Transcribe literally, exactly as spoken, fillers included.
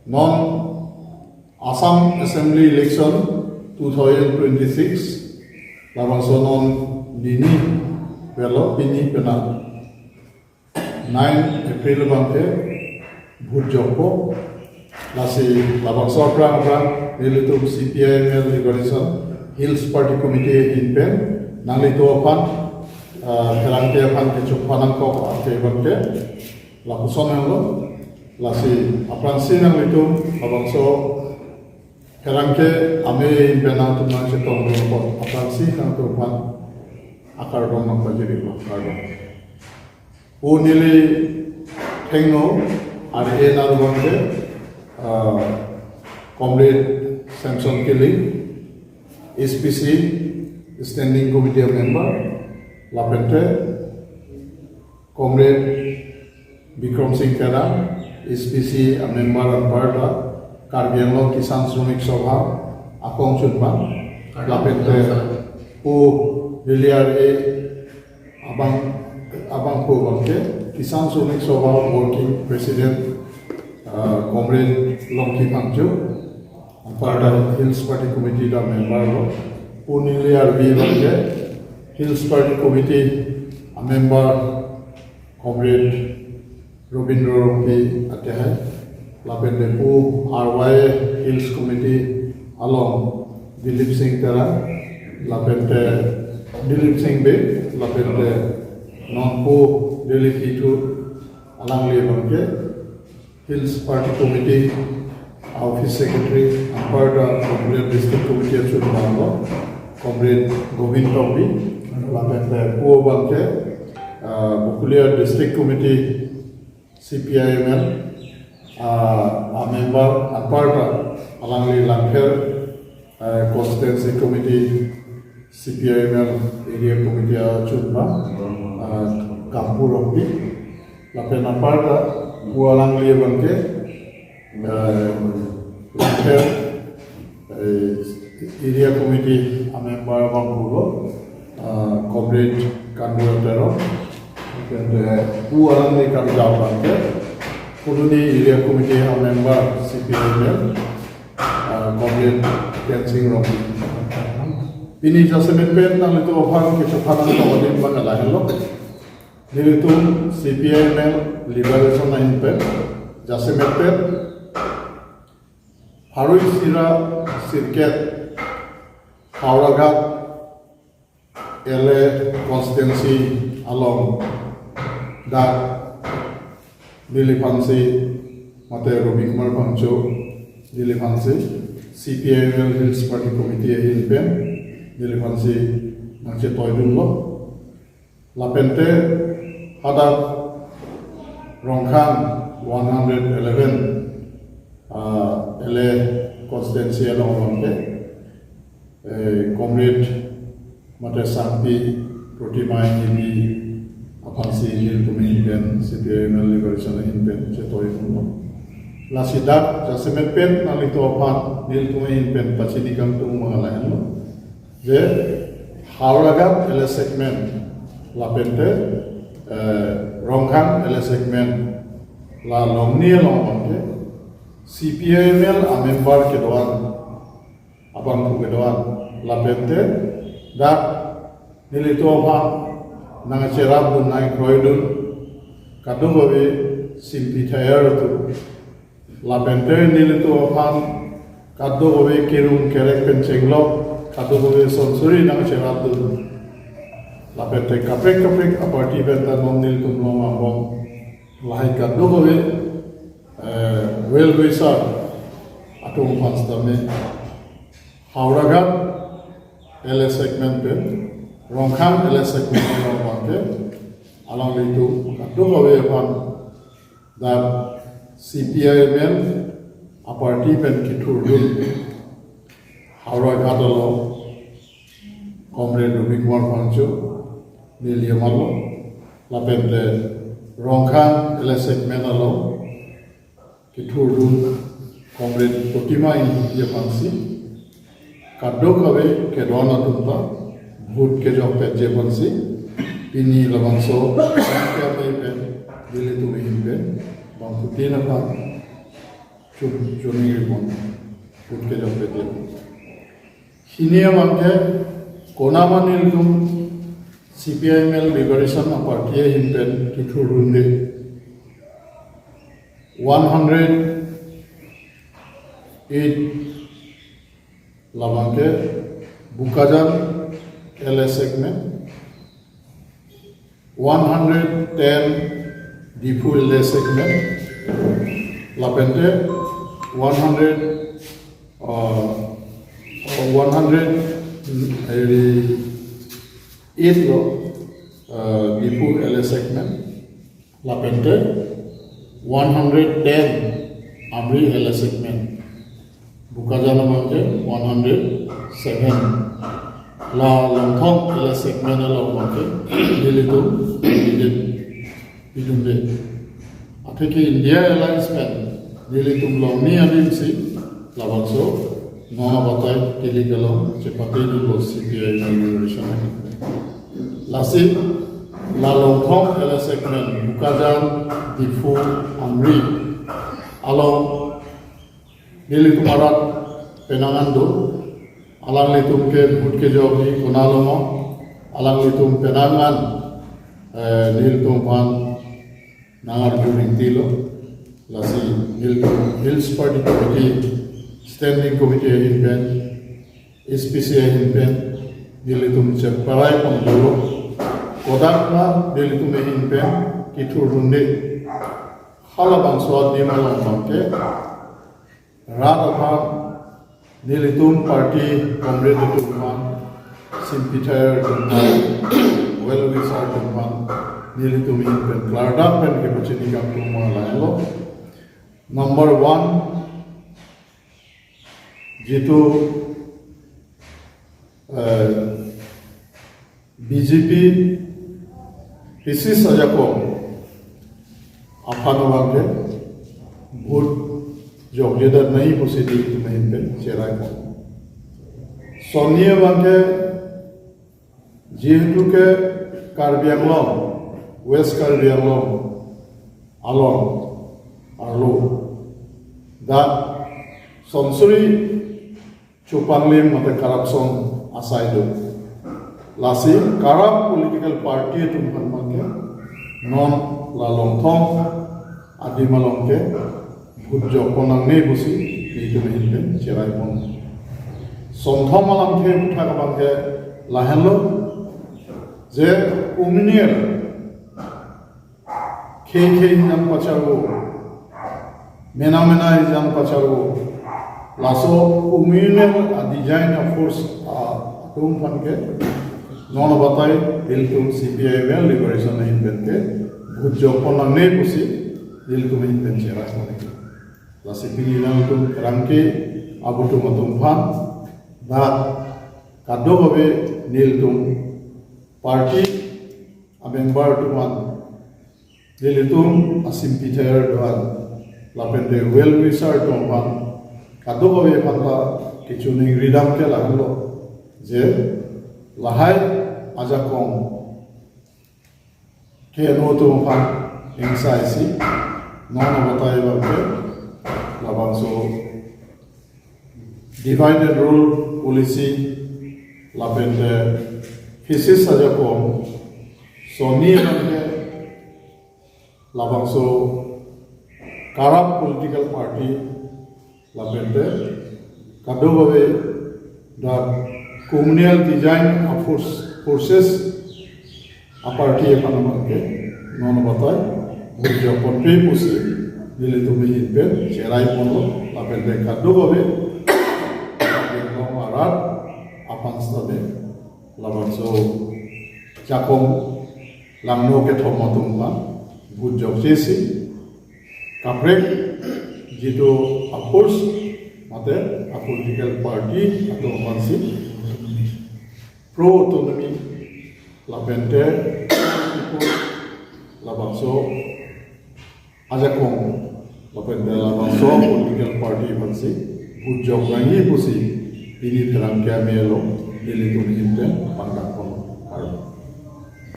Non Assam Assembly Election two thousand twenty-six, labangso non nini velo, pini penang nine April abangke vote jokpo. Lasi labangso aphrang aphrang nelitum C P I M L Liberation Hills Party Committee ahin pen nanglitum aphan, ah, pherangke aphan kechok phanang kok ate abangke lapuson hanglo. Lasi aphrangsi nanglitum labangso pherangke ame ahin pen nangtum nangchetongdun apot aphrangsi nangtum aphan akardom nangpajirlo, kardom. Pu neli thengno R A nang abangke, ah, Comrade Samson Killing, S P C Standing Committee member, lapente Comrade Bikram Singh Terang, S P C a member anparta, Karbi Anglong Kisan Shramik Sabha akongchunbang, lapente Pu Delhi R A abang, abangphu abangke Kisan Shramik Sabha Working President, ah, Comrade Longki Phangcho, anparta Hills Party Committee ta member lo. Pu neli R B abangke Hills Party Committee a member Comrade Robindro Rongpi atehai, lapente Pu R Y A Hills Committee along Dilip Singh Terang, lapente Dilip Singh Bey, lapente non Pu Dilip Ithu, alangli abangke Hills Party Committee Office Secretary, anparta Comrade District Committee achunbang lo, Comrade Govind Tokbi, lapente Pu abangke, ah, Bokolia District Committee C P I M L, ah, a member anparta alangli Langpher, ah, Constituency Committee C P I M L Area Committee achunbang, ah, Kampu Rongpi, lapen anparta Pu alangli abangke, ah, Langpher, eh, Area Committee a member abangphu lo, ah, Comrade Kandu Terang, lapen, eh, Pu alangli kardom abangke, Phuloni Area Committee a member C P I M L, ah, Comrade Ken Sing Rongpi. Pini jasemet pen nanglitum aphan kechok phanang kok adim abang lahenlo. Nelitum C P I M L Liberation ahin pen jasemet pen pharo isi ra sirkep Howraghat L A constituency along dak neliphansi mate Robi Kumar Phangcho neliphansi C P I M L Hills Party Committee ahin pen neliphansi nangchetoidunlo. Lapente hadak Rongkhang one hundred eleven, ah, L A constituency along abangke, eh, Comrade mate Sangpi Protima Enghipi aphansi nelitum ahin pen C P I M L Liberation ahin pen chetoidunlo. Lasi dak jasemet pen nanglitum aphan nelitum ahin pen pachini kangtung abang lahenlo. Je Howraghat L A segment lapente, eh, Rongkhang L A segment la longni along abangke C P I M L a member kedo-an abangphu kedo-an lapente dak nelitum aphan nangcherapdun nangkroidun kadokave Singpi Thayar atum. Lapente nelitum aphan kadokave kerung kerek pen chenglok kadokave sonsuri nangcherapdun. Lapente kaprek kaprek a party pen ta non nelitum long angbong lahai kadokave, eh, well wisher atum aphan sitame Howraghat L A segment pen, Rongkhang L A segment pen abangke alanglitum kadokave aphan dak C P I M L a party pen kethurdun Howraghat along Comrade Robi Kumar Phangcho neli amarlo, lapente Rongkhang L A segment along kethurdun Comrade Protima Enghipi aphansi kadokave kedo-an atum ta vote kejok petji aphansi pini labangso kami pen nelitum ahin pen bangphutin aphan Chuk chuni ribon. Put ke jok ke dia. Hini abangke konama nelitum C P I M L Liberation a party ahin pen kithurunde. One hundred eight labangke Bokajan L A segment, one hundred ten Diphu L A segment, lapente one hundred, uh, one hundred eight lo, uh, Diphu L A segment, lapente one hundred ten Amri L A segment, Bokajan abangke one hundred seven, la Longthong L A segment along abangke nelitum candidate pidunde. Atheke India Alliance pen nelitum longni adim si labangso non abatai kili kelong chepate dunlo C P I Inauguration ahin. Lasi la Longthong L A segment, Bokajan, Diphu, Amri along nelitum arat penang an do. Alanglitum ke put ke jok ni konalo mo. Alanglitum penang an, eh, nelitum aphan nangarju ringtilo. Lasi nelitum Hills Party Committee, Standing Committee ahin pen, S P C ahin pen nelitum cheparai pon dolo. Kodak ma nelitum ahin pen kithurunde. Halabangso adim along abangke rat aphan nelitum party comrade atum aphan, sympathizer atum aphan, well wisher atum aphan nelitum ahin pen klardak pen kepachini kangtung ma lahelo. Number one, jitu, eh, B J P thesis ajakong aphan abangke vote jokjedet nangji pusi nelitum ahin pen cherai pon. Sonni abangke jihetu ke Karbi Anglong, West Karbi Anglong along arlo dak sonsuri chupanglim mate corruption asai do. Lasi corrupt political party atum aphan abangke non la Longthong adim along ke vote jok pon nangne pusi nelitum ahin pen cherai pon. Sonthom alamthe aphuthak abangke lahenlo je communal khei khei ejang pacharvo, mena mena ejang pacharvo, laso communal a design a force atum aphan ke non abatai nelitum C P I M L Liberation ahin pen ke vote jok pon nangne pusi nelitum ahin pen cherai pon. Lasi pini nangtum kerangke abutum atum aphan dak kadokave nelitum party a member atum aphan, nelitum a sympathizer atum aphan, lapente well wisher atum aphan, kadokave aphan ta kechoningri dam ke lahenlo je lahai ajakong ke-en atum aphan ingsai si non abatai abangke labangso divide and rule policy lapente thesis ajakong, sonni abangke labangso corrupt political party lapente kadokave dak communal design a force, forces a party aphan abangke non abatai vote jok ponpe pusi nelitum ahin pen cherai ponlo, lapente kadokave arat aphan sitame labangso jakong langno kethom atum aphan vote jokche si kaprek jitu a force mate a political party atum aphan si pro autonomy lapente labangso ajakong lapente labangso political party aphan si vote jok nangji pusi pini pherangke amelo nelitum ahin pen